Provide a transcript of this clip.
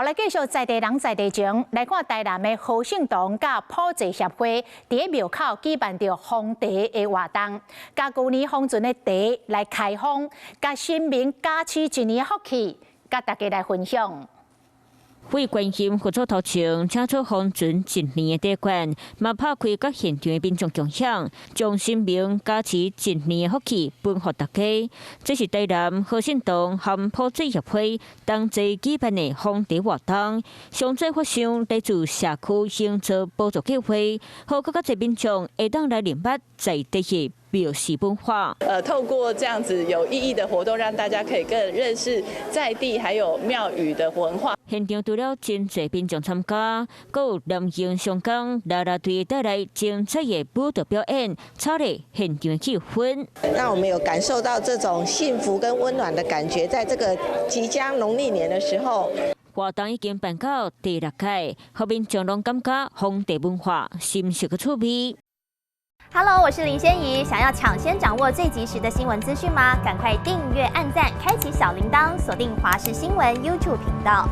好，來繼續在地人在地情，來看台南的和盛堂佮普濟協會，佇咧廟口舉辦著封茶的活動，共舊年封存的茶來開封，共神明加持一年福氣，佮大家來分享。為關心佛祖頭前，請出封存一年的茶罐，嘛拍開佮現場的民眾共享，將神明加持一年的福氣分予大家。這是台南和盛堂和普濟協會同齊舉辦的封茶活動，上濟發想來自社區營造補助計劃，予閣較濟民眾會當來認捌在地的廟祀文化。透過這樣子有意義的活動，讓大家可以更認識在地還有廟宇的文化。現場除了真濟民眾參加，閣有南瑛雙江啦啦隊帶來精彩的舞蹈表演，炒熱現場氣氛。讓我們有感受到這種幸福跟溫暖的感覺，在這個即將農曆年的時候。活動已經辦到第六屆，予民眾攏感覺封茶文化深受個趣味。 Hello，我是林仙怡。想要搶先掌握最及時的新聞資訊嗎？趕快訂閱、按讚、開啟小鈴鐺，鎖定華視新聞 YouTube 頻道。